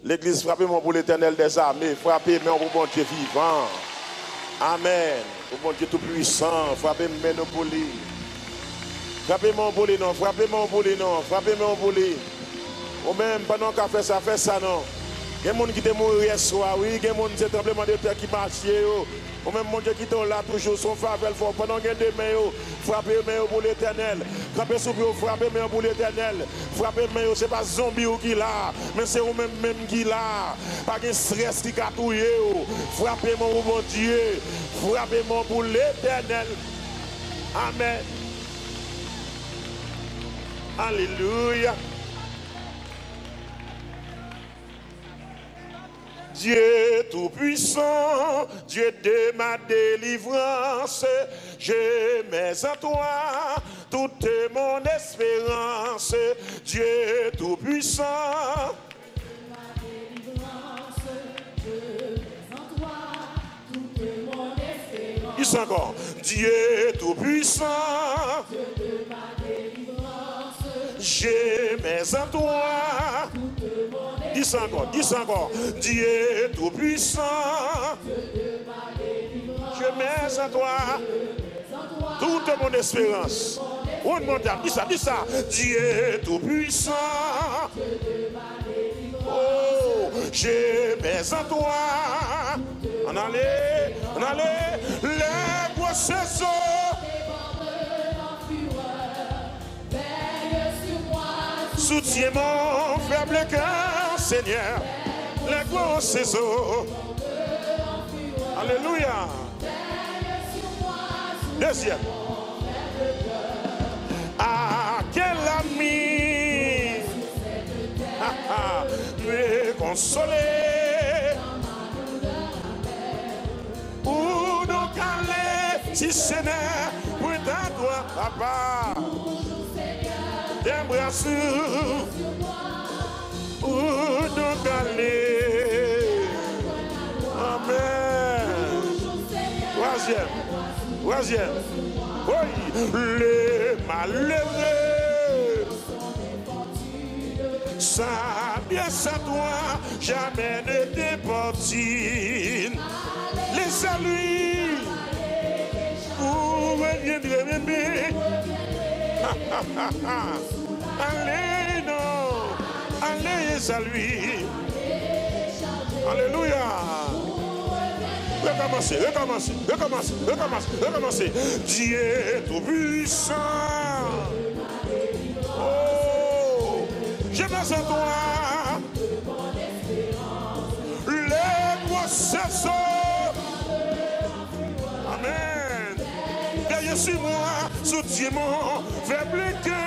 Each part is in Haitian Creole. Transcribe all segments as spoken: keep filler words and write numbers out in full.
Legliz, frape men w pou Letènèl dèzame. Frape men w pou Bondye vivan. Amèn. Pou Bondye toupwisan. Frape men nou pou li. Frape men w pou li non. Frape men w pou li non. Frape men w pou li. Ou menm, pandan w ka fè sa, fè sa non. Gen moun ki te mouri yèswa, wi. Gen moun se tranblemanntè ki mache yo. Ou menm, Bondye kite w la toujou, se yon favè l fè w. Pandan w gen de men yo, frape men yo pou Letènèl. Kanpe sou pye w, frape men yo pou Letènèl. Frape men yo, se pa zonbi w ki la, men se ou menm menm ki la. Pa gen estrès ki ka touye w. Frape men w pou Bondye. Frape men w pou Letènèl. Amèn. Alelouya. Dieu tout-puissant, Dieu de ma délivrance, je mets en toi toute mon espérance. Dieu tout-puissant, Dis ankò. Dieu tout-puissant, je mets en toi. Dis ankò, dis ankò. Dieu tout-puissant, je mets en toi toute mon espérance. One more time, dis sa, dis sa. Dieu tout-puissant, oh, je mets en toi. Ann ale, ann ale. Lè gwo sezo soutyen mon fèb kè, Senyè. Lè gwo sezo. Alelouya. Dezyèm. À quel ami me consoler? Où donc aller si ce n'est près de toi, papa? Tes bras sur Où donc aller? Amèn. Twazyèm. Twazyèm. Woy, le malere. Sa byen sa twa, jamè ne te pòtin. Lèzami, ou revyendra, bebe. Ale non. Ale, Lèzami. Alelouya. Rekòmanse, rekòmanse, rekòmanse, rekòmanse, rekòmanse. Dieu tout-puissant. Oh, je me sens toi. Lè gwo sezo. Amèn. Veye sou mwen, soutyen mwen, fè pleke,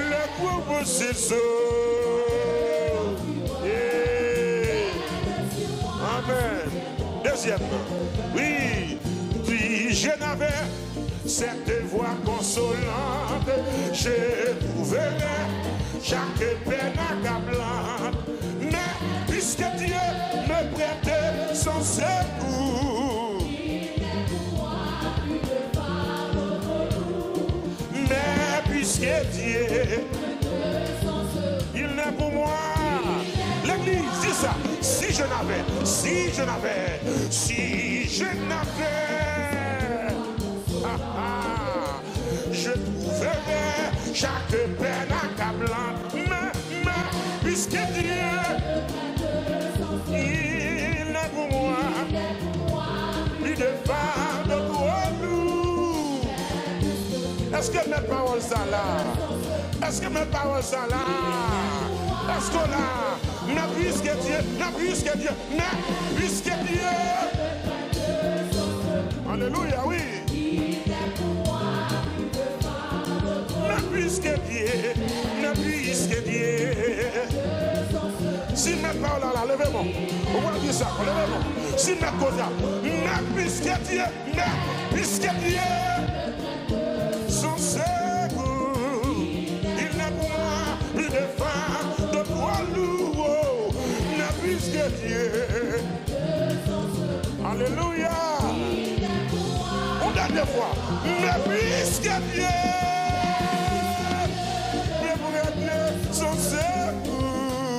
lè gwo sezo. Yeah. Amèn. Dezyèm nan. Wi. Puis je n'avais cette voix consolante, je trouverai chaque peine accablante. Mais puisque Dieu me prête son secours, mais puisque Dieu Il n'est pour moi. L'église, dis ça. Si je n'avais, si je n'avais, si je n'avais, ah, ah, je trouverais chaque peine accablante. Mais, mais, puisque Dieu, il n'est pour moi, plus de fardeau trop lourd. Èske mèt pawòl sa la? Èske mèt pawòl sa la? Èske w la? Mais puisque Dieu, mais puisque Dieu, mais puisque Dieu. Alelouya, wi. Mais puisque Dieu, mais puisque Dieu. Si mèt pawòl la la, leve men w. Ou pral di sa, leve men w. Si mèt koze a, mais puisque Dieu, mais puisque Dieu, son secours, il n'est pour moi plus de fardeau trop lourd. Mais puisque Dieu, alelouya. Yon dènyè fwa. Mais puisque Dieu, mais puisque Dieu, son secours.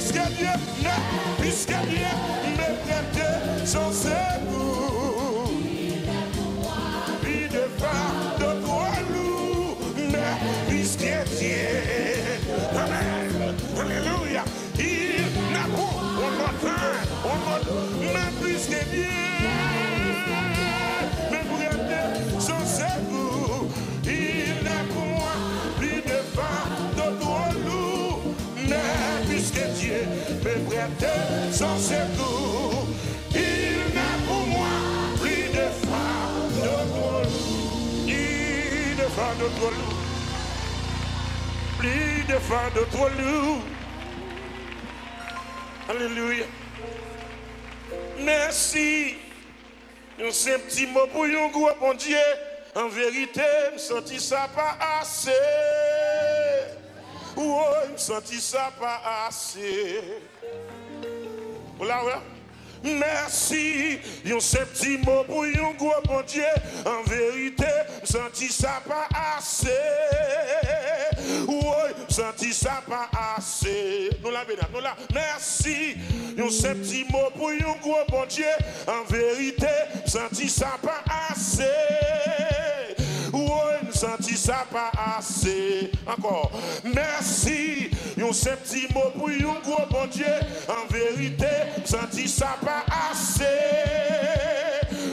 puisque Dieu, mais puisque Dieu me prête son secours, plus de fardeau trop lourd, mais puisque Dieu, amen, alléluia, il n'a pour, one more time, one more, mais puisque Dieu me prête son secours, il n'a pour moi plus de fardeau trop lourd, mais puisque Dieu me prête son secours, il n'a pour moi plus de fardeau trop lourd, plus de fardeau trop lourd, plus de fardeau trop lourd. Alléluia. Mèsi. Yon senp ti mo pou yon gwo Bondye. An verite, m santi sa pa ase. Woy, m santi sa pa ase. Ou la, wè? Mèsi. Yon senp ti mo pou yon gwo Bondye. An verite, m santi sa pa ase. Woy, m santi sa pa ase. Nou la, medam, nou la. Mèsi. Yon senp ti mo pou yon gwo Bondye. An verite, m santi sa pa ase. Woy, m santi sa pa ase. Ankò. Mèsi. Yon senp ti mo pou yon gwo Bondye. An verite, m santi sa pa ase.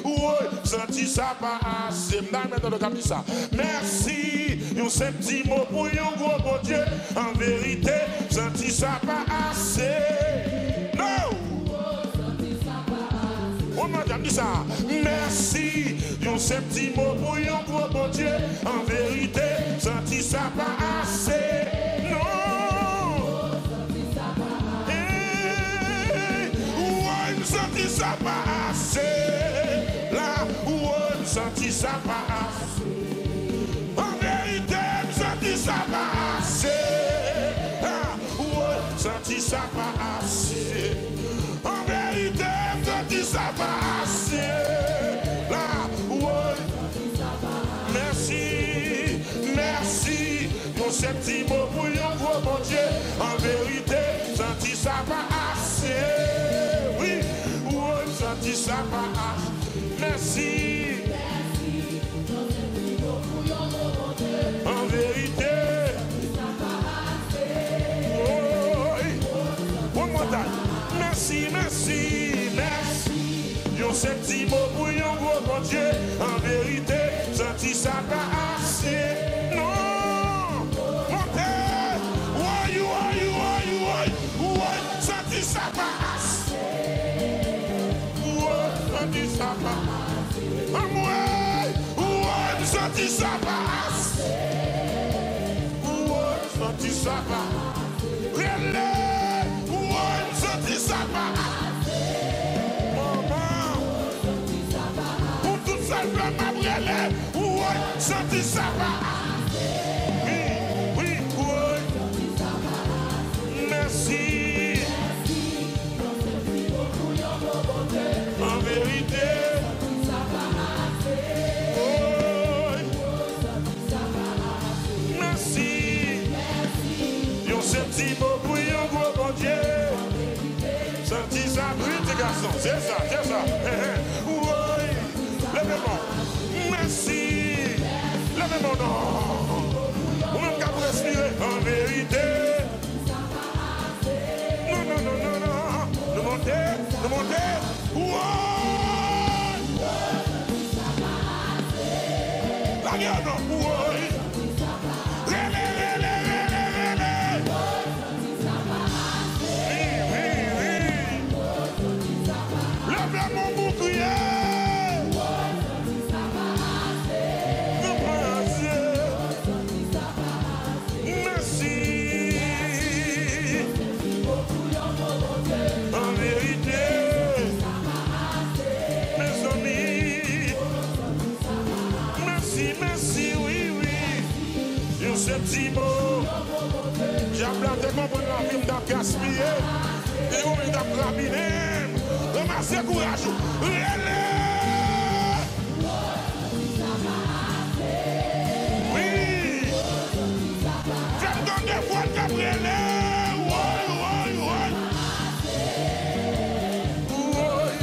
Woy, m santi sa pa ase. M ta renmen tande w k ap di sa. Mèsi. Yon senp ti mo pou yon gwo Bondye. An verite, m santi sa pa ase. No! One more time, di sa. Mèsi. Yon senp ti mo pou yon gwo Bondye. An verite, m santi sa pa ase. Non! Hey! Woy, m santi sa pa ase. La, woy, m santi sa pa ase. An verite, m santi sa pa ase. Ah, woy, m santi sa pa ase. An verite, m santi sa pa ase. La, woy, mèsi, mèsi. Yon senp ti mo pou yon gwo Bondye. An verite, m santi sa pa ase. Wi, woy, m santi sa pa ase. Mèsi. An Sèt ti mo pou yon gwo Bondye. An verite, m santi sa pa ase. Non! Monte! Woy, woy, woy, woy, woy! M santi sa pa ase. Woy, m santi sa pa ase. Anmwey! Woy, m santi sa pa ase. Woy, m santi sa pa ase. Rele! Woy, m santi sa pa ase. Manman! Pou tout sa l fè, m ap rele. Woy, m santi sa pa ase. Wi, wi, woy. Mèsi. An verite. Woy. Mèsi. Yon senp ti mo pou yon gwo Bondye. Santi sa, wi, ti gason. Se sa, se sa. Hen, hen. Woy. Leve men w. Mèsi. Leve men w non. Ou menm k ap respire. An verite. Non, non, non, non, non. Nou monte, nou monte. Woy! Lage yo non. Woy! Rele, rele, rele, rele. Wi, wi, wi. Leve men w pou kriye. Mèsi. An verite, mezanmi. Mèsi, mèsi, wi, wi. Yon senp ti mo. Dyab la te konprann lavi m t ap gaspiye. Li konprann li t ap rapinen m. Ranmase kouraj ou. Rele! Wi! Fè m tande vwa l k ap rele. Woy, woy, woy. Woy!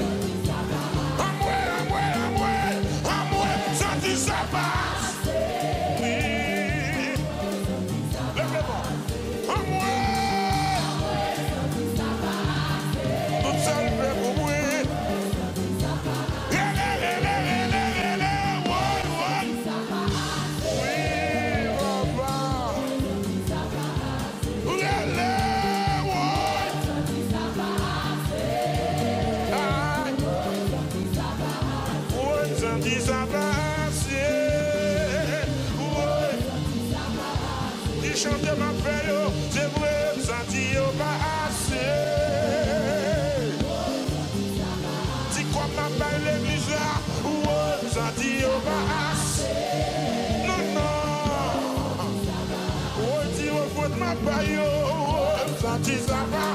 Anmwe, anmwe, anmwe, anmwe, m santi sa pa ase. Wi! Leve men w. Anmwe! Tout sa l fè pou mwen. Rele, rele, rele, rele. Woy, woy. Wi, papa. Rele, woy. Ay. Woy, m santi sa pa ase. Woy. Ti chante m ap fè yo, se vre, m santi yo pa ase. Ti kòb m ap bay legliz la, woy, m santi yo pa ase. Non, non. Woy, ti ofrann m ap bay yo, woy, m santi sa pa.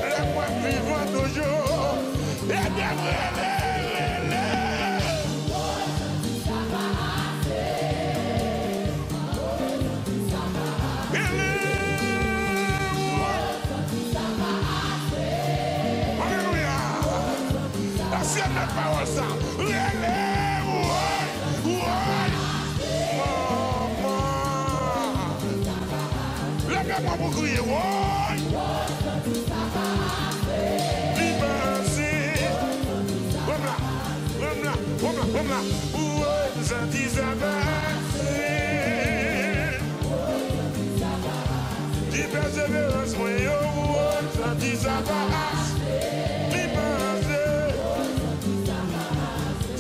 Lè m wè m vivan toujou, ede m rele, rele. Rele, woy. Alelouya. Èske n mèt pawòl sa? Rele, woy, woy. Manman. Leve men w pou kriye, woy. Li pa ase. Wè m la. Wè m la, wè m la, wè m la. Woy, m santi sa pa ase. Ti pèseverans mwen yo, woy, m santi sa pa ase. Li pa ase.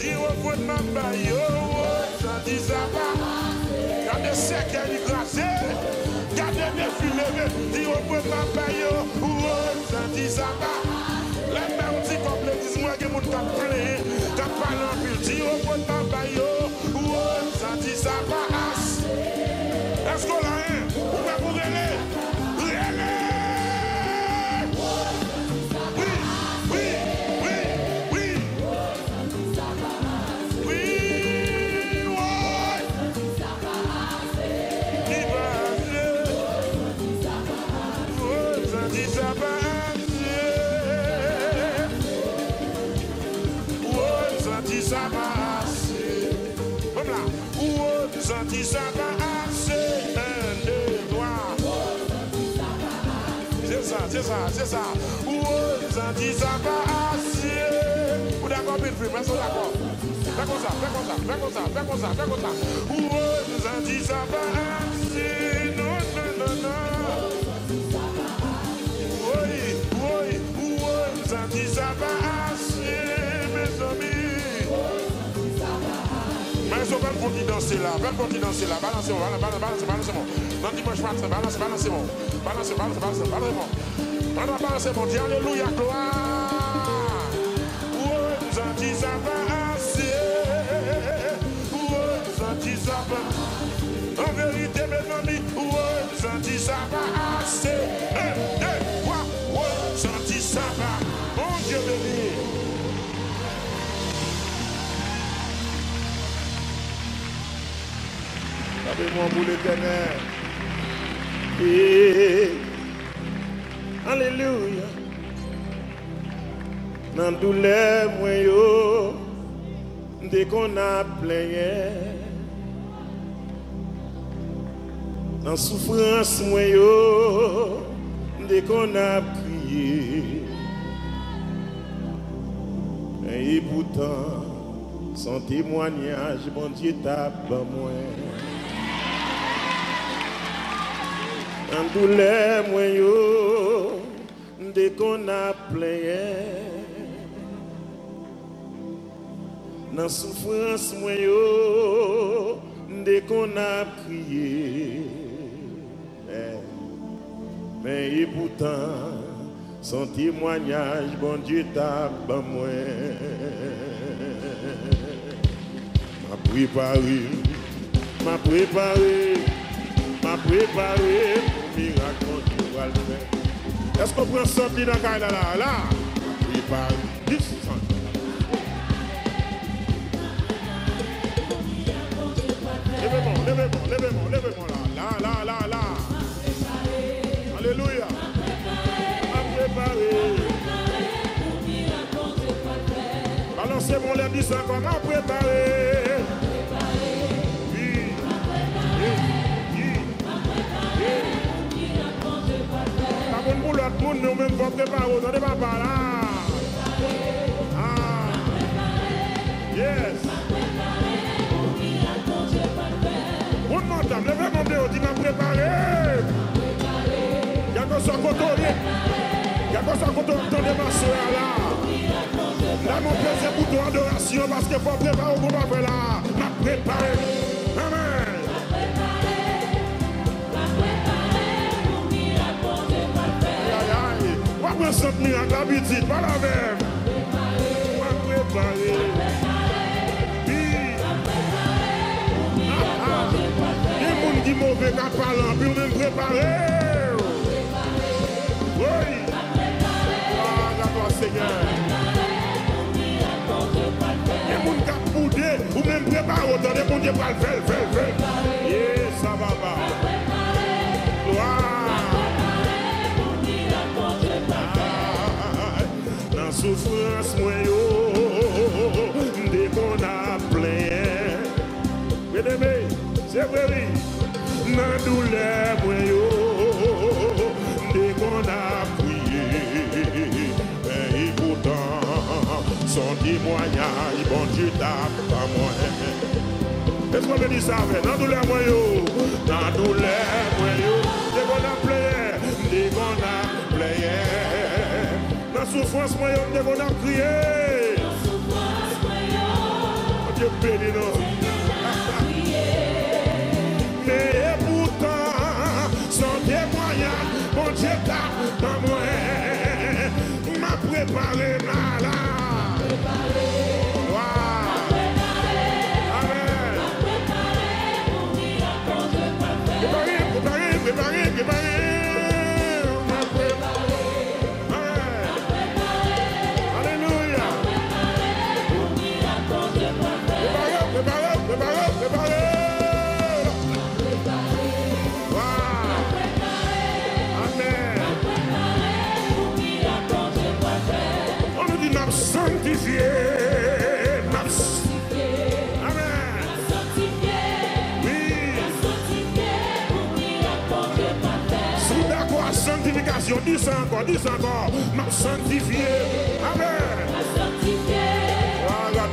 Ti ofrann m ap bay yo, woy, m santi sa pa ase. Gade sèkèy li kraze. Gade defi leve. Ti ofrann m ap bay yo, woy, m santi sa pa. Lè m bay yon ti kòb legliz, m wè gen moun k ap plenyen, k ap pale anpil. Ti ofrann m ap bay yo, woy, m santi sa pa ase. Èske w la, en? Ou prè pou rele? Rele! Wi, wi, wi, wi. Wi, woy. Li pa ase. Woy, m santi sa pa ase. Woy, m santi sa pa ase. Bon, la. Woy, m santi sa pa ase. En, de, twa. Se sa, se sa, se sa. Woy, m santi sa pa ase. Ou dakò? Anpil vre, mwen se dakò. Fè konsa, fè konsa, fè konsa, fè konsa, fè konsa. Woy, m santi sa pa ase. Non, non, non, non. Woy, woy, woy, m santi sa pa ase, mezanmi. Maestro, fè l fè yon ti danse la, fè l fè yon ti danse la. Balanse, balanse, balanse, balanse, balanse. Nan dimanch maten, balanse, balanse, balanse, balanse, balanse. Pandan panse Bondye, alelouya, glwa. Woy, m santi sa pa ase. Woy, m santi sa pa. An verite, mezanmi, woy, m santi sa pa ase. En, de, twa, woy, m santi sa pa. Bondye beni. Tape men w pou Letènèl. Hey. Alelouya. Nan doulè mwen yo, m te konn ap plenyen. Nan soufrans mwen yo, m te konn ap kriye. Men epoutan, se yon temwayaj Bondye t ap ban mwen. Nan doulè mwen yo, m te konn ap plenyen. Nan soufrans mwen yo, m te konn ap kriye. Men, men epoutan, se yon temwayaj Bondye t ap ban mwen. M ap prepare, m ap prepare, m ap prepare pou mirak Bondye pral fè. Èske w pran sant li nan kay la, la, la? M ap prepare. Dis sant. Leve men w, leve men w, leve men w, leve men w la. La, la, la, la. Alelouya. M ap prepare. Balanse men w lè, di sa ankò, m ap prepare. Wi. Wi. Wi. Wi. Pa konn pou lòt moun, men ou menm fò w prepare w, tande papa la. Ah. Yes. Moun nan tab, leve men w deyò, di, "M ap prepare." Kèlkeswa kote w ye, kèlkeswa kote w ap tande m aswè a la, la nou peze bouton adorasyon, paske fò w prepare w pou w pa fè la. M ap prepare. Amèn. Ay, ay, ay. W ap pran sant mirak la, pitit, pale avè m. M ap prepare. Wi. Ah, ah. Gen moun ki move, k ap pale anpil, men prepare w. Wi. Glwa a twa, Senyè. Gen moun k ap boude, ou menm prepare w, tande, Bondye pral fè l, fè l, fè l. Yes, sa papa. Glwa. Nan soufrans mwen yo, m te konn ap plenyen. Byeneme, se vre wi. Nan doulè mwen yo, m te konn ap kriye. Men epoutan, se yon temwayaj Bondye t ap ban mwen. Èske w beni sa avè? Nan doulè mwen yo, nan doulè mwen yo, m te konn ap plenyen, m te konn ap plenyen. Nan soufrans mwen yo, m te konn ap kriye. Nan soufrans mwen yo, Bondye beni nou. M te konn ap kriye. Men epoutan, se yon temwayaj Bondye t ap ban mwen. M ap prepare m la, la. Wa. Amèn. Prepare, prepare, prepare, prepare. M ap prepare. Amèn. Alelouya. Prepare w, prepare w, prepare w, prepare w. Wa. Amèn. Ann nou di, "M ap sanktifye, m ap s-," amèn. Wi. Si w dakò a sanktifikasyon, di sa ankò, di sa ankò. "M ap sanktifye." Amèn.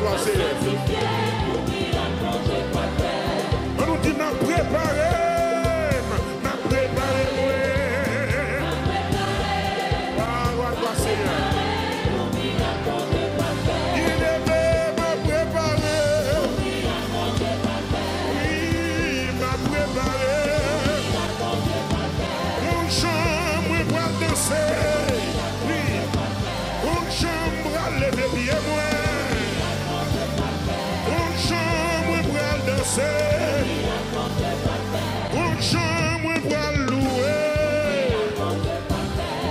Glwa Senyè. An nou di, m ap prepare m, m ap prepare mwen. Ah, glwa, glwa Senyè. Byeneme, m ap prepare. Wi, m ap prepare. Yon jan mwen pral danse. Wi. Yon jan m pral leve pye mwen. Yon jan mwen pral danse. Yon jan mwen pral louwe.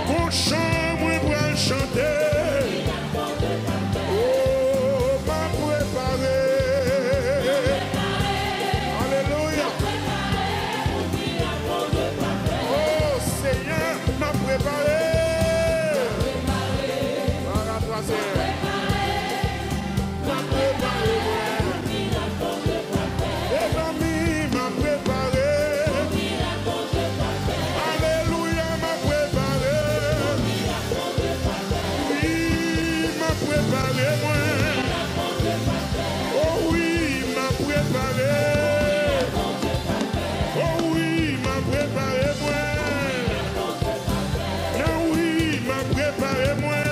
Yon jan mwen pral chante. Oh, m ap prepare. Alelouya. Oh, Senyè, m ap prepare. Para twa, Senyè. M ap prepare mwen. Mezanmi, m ap prepare. Alelouya, m ap prepare. Wi, m ap prepare mwen. Oh wi, m ap prepare. Oh wi, m ap prepare mwen. Nan wi, m ap prepare mwen.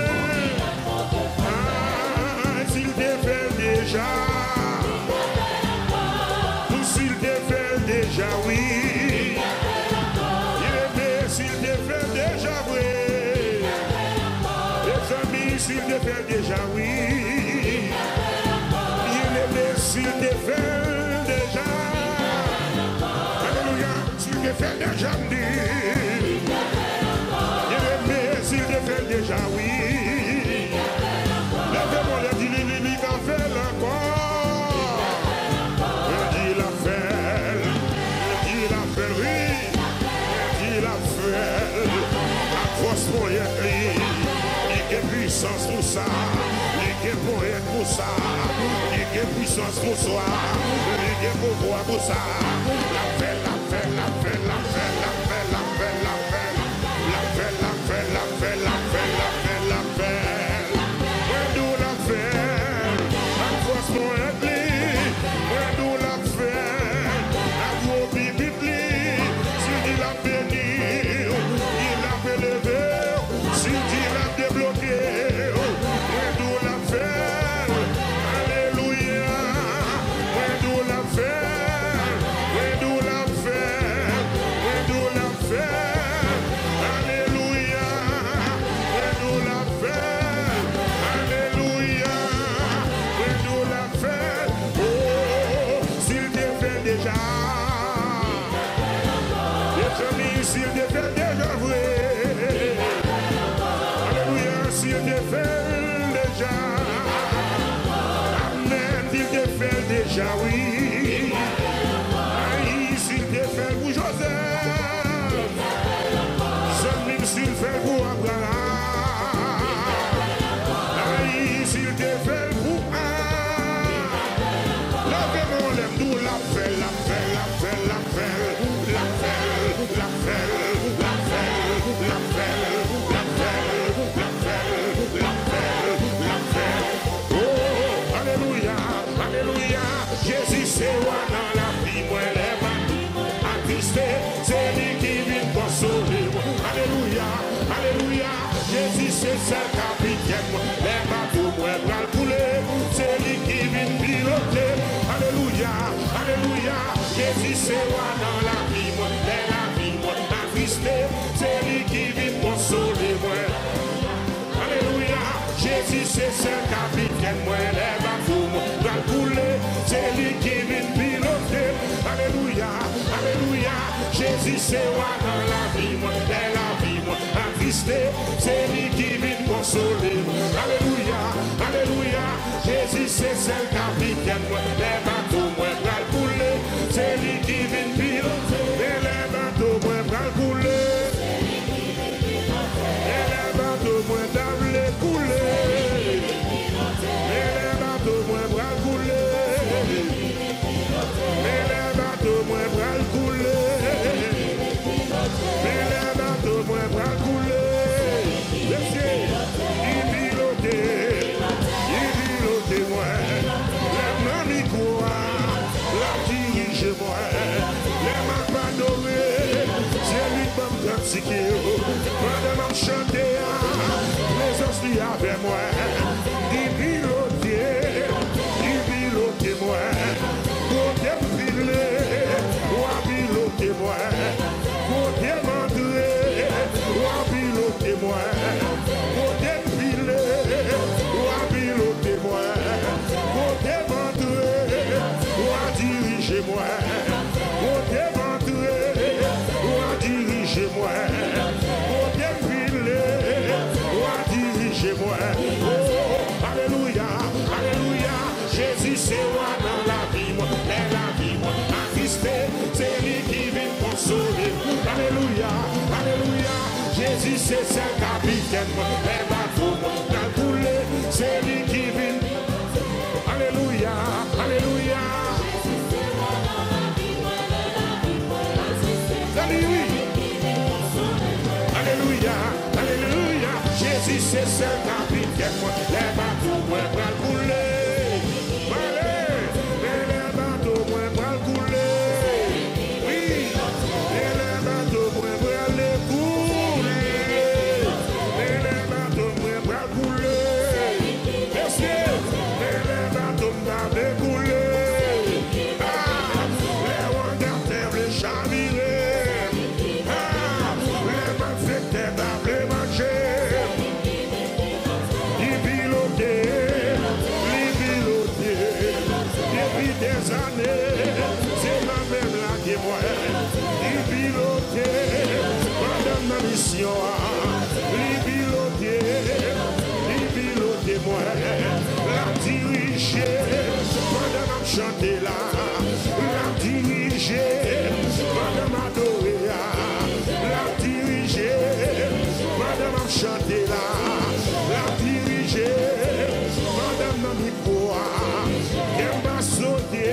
Ah, si l te fè l deja. Si l te fè l deja, wi. Byeneme, si l te fè l deja vre. Mezanmi, si l te fè l deja, wi. Byeneme, si l te fè l deja. Alelouya. Si l te fè l deja, m di. Byeneme, si l te fè l deja, wi. Leve men w, di li, li, li ka fè l ankò. Mwen di l ap fè l. Mwen di l ap fè l, wi. Mwen di l ap fè l. Ak fòs ponyèt li. Li gen pwisans pou sa. Li gen ponyèt pou sa. Li gen pwisans pou sa. Li gen pouvwa pou sa. L ap fè l, l ap fè l, l ap fè l, l ap fè l, l ap fè l, l ap fè l. L ap fè l, l ap fè l, l ap fè l, l ap fè l, l ap fè l. Mwen di w l ap fè l. Ak fòs ponyèt li. Mwen di w l ap fè l. Ak gwo bibit li. Si l di l ap beni w, si l ap eleve w, si l di l ap debloke w, mwen di w l ap fè l. Alelouya. Mwen di w l ap fè l. Mwen di w l ap fè l. Mwen di w l ap fè l. Alelouya. Mwen di w l ap fè l. Alelouya. Mwen di w l ap fè l. Oh, si l te fè l deja. Mezanmi, si l te fè l deja vre. Alelouya, si l te fè l deja. Amèn, si l te fè l deja, wi. Ay, si l te fè l pou Jozèf. Zanmi m, si l fè l pou Abraram. Ay, si l te fè l pou Leve men w anlè, m di w l ap fè l, l ap fè l, l ap fè l, l ap fè l. Oh, alelouya, alelouya. Jezi se wa nan lavi mwen, lè m atriste, se li ki vin konsole mwen. Alelouya, alelouya. Jezi se sèl kapitèn mwen. Lè bato mwen pral koule, se li ki vin pilote. Alelouya, alelouya. Jezi se wa nan lavi mwen. Lè lavi mwen atriste, se li ki vin konsole mwen. Alelouya. Jezi se sèl kapitèn mwen. Lè bato mwen pral koule, se li ki vin pilote. Alelouya, alelouya. Jezi se wa nan lavi mwen. Lè lavi mwen atriste, se li ki vin konsole mwen. Alelouya, alelouya. Jezi se sèl kapitèn mwen. Lè bato mwen pral koule, se li ki vin pilote. E lè bato mwen pral koule, e lè bato mwen ta vle koule, e lè bato mwen pral koule. Men lè bato mwen pral koule. Men lè bato mwen pral koule. Mesye, li pilote. Li pilote mwen. mwen. Lè m ap adore, se li k ban m kantik yo. Pandan m ap chante a, prezans li avè mwen. Li pilote, li pilote mwen. Kote m file, w a pilote mwen. Kote m antre, w a pilote mwen. Kote m file, w a pilote mwen. Kote m antre, w a dirije mwen. Kote m antre, w a dirije mwen. Kote m file, w a dirije mwen. Oh, alelouya, alelouya. Jezi se wa nan lavi mwen. Lè lavi mwen atriste, se li ki vin konsole. Alelouya, alelouya. Jezi se sèl kapitèn mwen. Lè bato mwen pral koule, se li ki vin. Alelouya, alelouya. Se li, wi. Alelouya, alelouya. Jezi se sèl kapitèn mwen. Lè bato mwen pral koule. Pale. Men lè bato mwen pral koule. Wi. Men lè bato mwen pral koule. Men lè bato mwen pral koule. Mesye, men lè bato m ta vle koule. Ah, lè wanga tè vle chavire. Ah, lè malfektè ta vle manje. Li pilote, li pilote. Depi dèzane, se lanmè m lage mwen. Li pilote, pandan m nan misyon an. Li pilote, li pilote mwen. L ap dirije, pandan m ap chante la. L ap dirije, pandan m adore a. L ap dirije, pandan m ap chante la. L ap dirije, pandan m nan mikwo a. Kè m pa sote,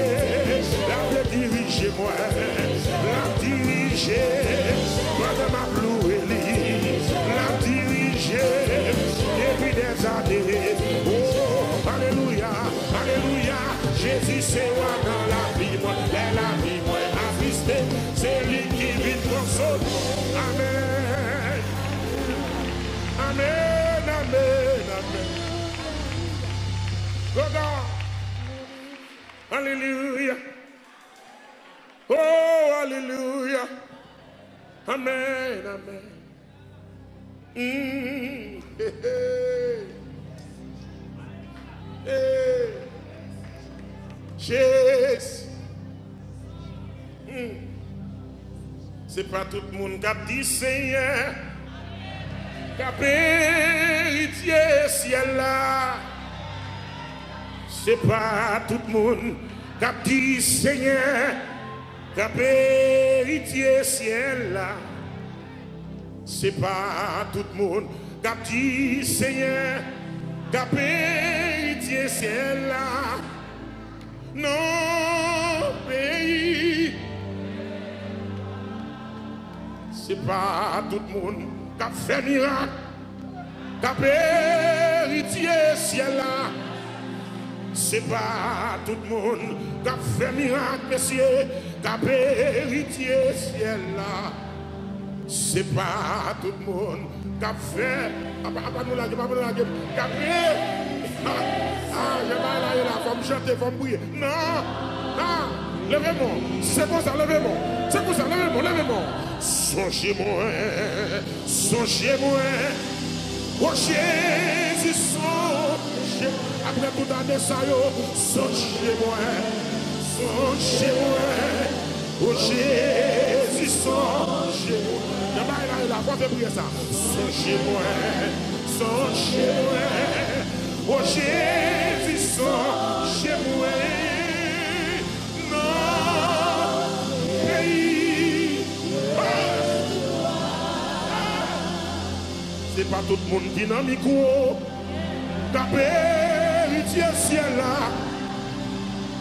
l ap dirije mwen. L ap dirije, pandan m ap louwe li. L ap dirije, depi dèzane. Oh, alelouya, alelouya. Jezi se wa nan lavi mwen. Lè lavi mwen atriste, se li ki vin konsole. Amèn. Amèn, amèn, amèn. Glwa. Alelouya. Oh, alelouya. Amèn, amèn. Mm. Hey, hey. Hey. Jezi. Mm. Se pa tout moun k ap di Senyè k ap eritye syèl la. Se pa tout moun k ap di Senyè k ap eritye syèl la. Se pa tout moun k ap di Senyè k ap eritye syèl la. Non, peyi. Se pa tout moun k ap fè mirak k ap eritye syèl la. Se pa tout moun k ap fè mirak, mesye, k ap eritye syèl la. Se pa tout moun k ap fè. Apa, apa nou lage, apa nou lage. K ap e. Ah, ah, jan bagay la ye la, fò m chante, fò m priye. Non, non, leve men w. Se konsa, leve men w. Se konsa, leve men w, leve men w. Sonje mwen, sonje mwen. O Jezi, sonje. Apre tout ane sa yo, sonje mwen, sonje mwen. O Jezi, sonje mwen. Jan bagay la ye la, fò fè priyè sa. Sonje mwen, sonje mwen. O Jezi, sonje mwen. Nan peyi. Se pa tout moun ki nan mikwo k ap eritye syèl la.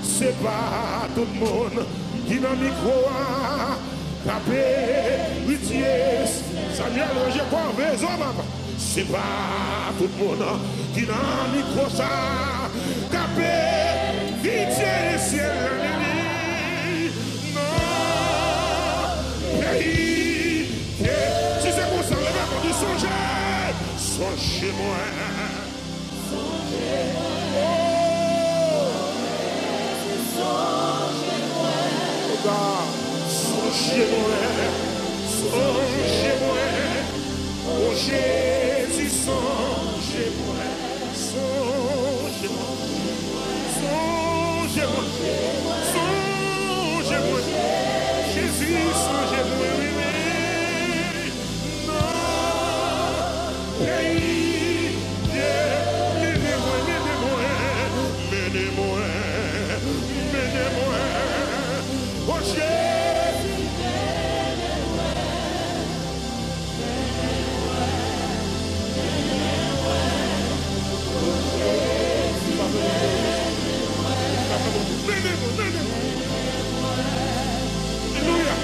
Se pa tout moun ki nan mikwo a k ap eritye. Samuel, ranje kò w, veye zò w, papa. Se pa tout moun ki nan mikwo sa a k ap eritye syèl la. Sonje mwen, sonje mwen, o Jezi, sonje mwen, sonje mwen, sonje mwen, sonje mwen, Jezi, sonje mwen, wi, wi. Nan peyi de, mennen mwen, mennen mwen, mennen mwen, mennen mwen. O Jezi, mennen mwen, mennen mwen. Alelouya.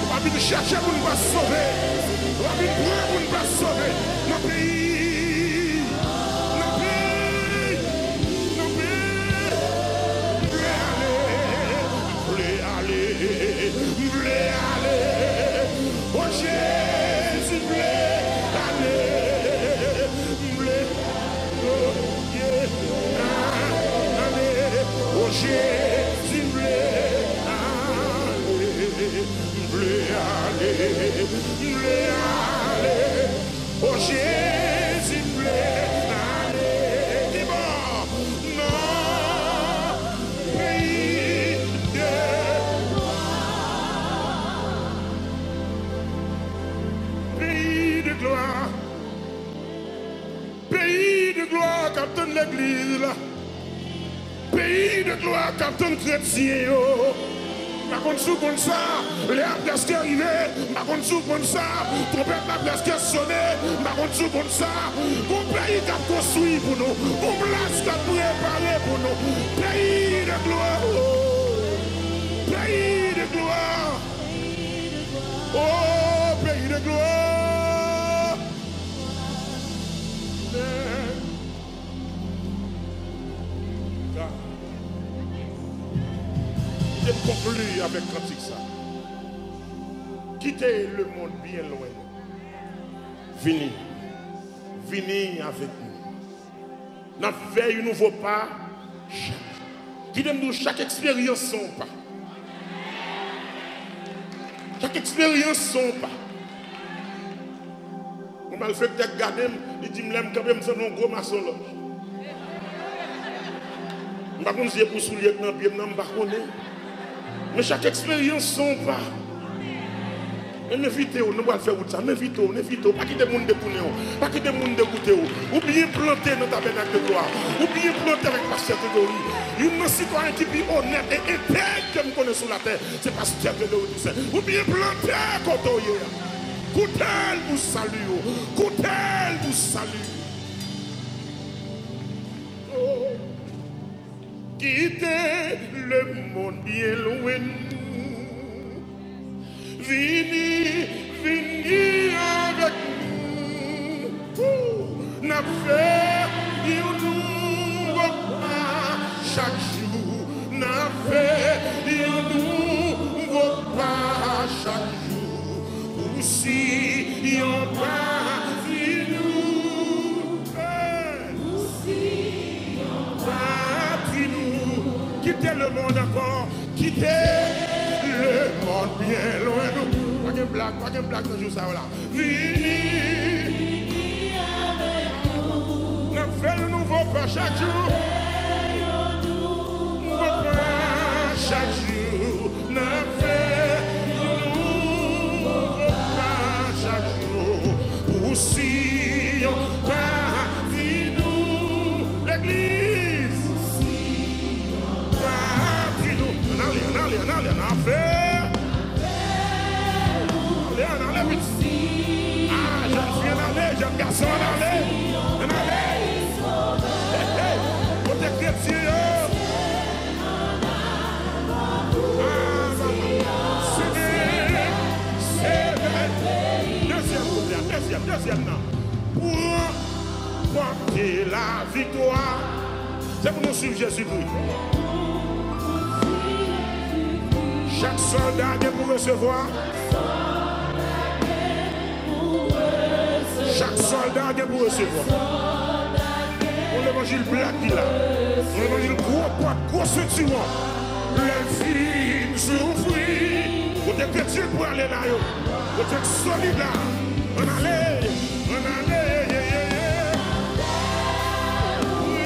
Ou pa vin chèche pou n pa sove. Ou pa vin pran pou n pa sove. Nan peyi. Nan peyi. Nan peyi. M vle ale. M vle ale. M vle ale. O Jezi, m vle ale. M vle ale. O Jezi, m vle ale. M vle ale. M vle ale. O Jezi, m vle ale. Ki bò? Nan peyi de glwa. Peyi de glwa. Peyi de glwa k ap tann legliz la. Peyi de glwa k ap tann kretyen yo. M pa konn si w konn sa, lè a prèske rive. M pa konn si w konn sa, twonpèt la prèske sone. M pa konn si w konn sa, gon peyi k ap konstwi pou nou, gon plas k ap prepare pou nou. Peyi de glwa, peyi de glwa, o peyi de glwa. Kite m konkli avèk kantik sa. Kite lemonn byen lwen nou. Vini. Vini avèk nou. N ap fè yon nouvo pa. Kite m di w, chak eksperyans se yon pa. Chak eksperyans se yon pa. Yon malfektè k gade m, li di m lè m kanpe, m sanble yon gwo masonlòj. M pa konn si se pou soulye k nan pye m nan, m pa konnen. Men chak eksperyans se yon pa. E m envite w, nou pral fè wout sa. M envite w, m envite w. Pa kite moun detounen w. Pa kite moun degoute w. Ou byen plante nan Tabènak de Glwa. Ou byen plante avèk pastè Gregory. Youn nan sitwayen ki pi onèt e entèg ke m konnen sou latè, se pastè Gregory Toussaint. Ou byen plante kote w ye a. Koute l pou sali w. Koute l pou sali w. Oh. Kite lemonn byen lwen nou. Vini, vini avèk nou. N ap fè yon nouvo pa chak jou. N ap fè yon nouvo pa chak jou. Pou si yon pa di nou. Hey! Patri nou, kite lemonn ankò, kite lemonn byen lwen nou. Pa gen blag, pa gen blag nan jou sa yo la. Vini, n ap fè yon nouvo pa chak jou. Nouvo pa chak jou. N ap fè yon nouvo pa chak jou. Pou Siyon pa di nou, legliz. Pa di nou. Ann ale, ann ale, ann ale, ann ale. Ale, ann ale, pitit. Ah, jèn fi, ann ale, jèn gason, ann ale. Ann ale. Hey, hey. Kote kretyen yo? Ah, papa. Semèn, semèn. Dezyèm kouplè a, dezyèm, dezyèm nan. Pou ranpòte laviktwa. Se pou nou swiv Jezikri. Chak sòlda gen pou resevwa. Chak sòlda gen pou resevwa. Yon levanjil blag ki la. Yon levanjil gwo pòt, gwo sentiwon. Lè l fin soufri. Kote Te di l pou ale la yo. Yo te solid la. Ann ale. Ann ale. Wi,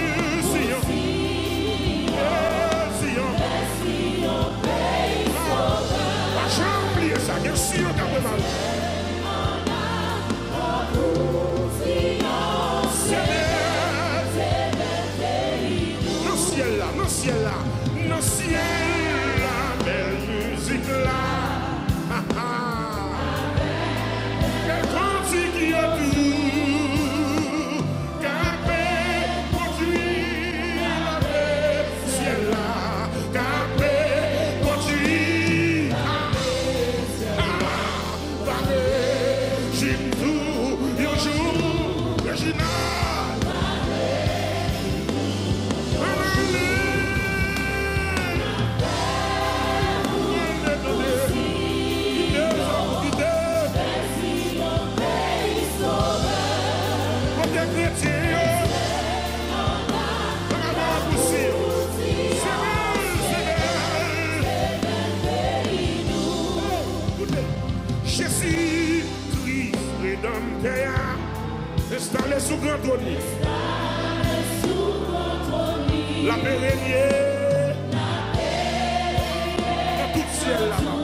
Zion. Wi, Zion. Ah, pa janm bliye sa. Gen Zion k ap prepare. Nan syèl la, nan syèl la, nan syèl la, bèl mizik la. Ha, ha. Bèl kantik yo tou, k ap pwodui lave syèl la, k ap pwodui. Ah, pale, jim tou, yon jou, Reginald. Ann ale. Ann ale, tande. Kite sa pou kite. Kote kretyen yo? Ann ale pou Zion. Se bèl, se bèl. Koute. Jezi Kris, Redanmtè a, enstale sou gran twòn li. L ap renye nan tout syèl la, papa.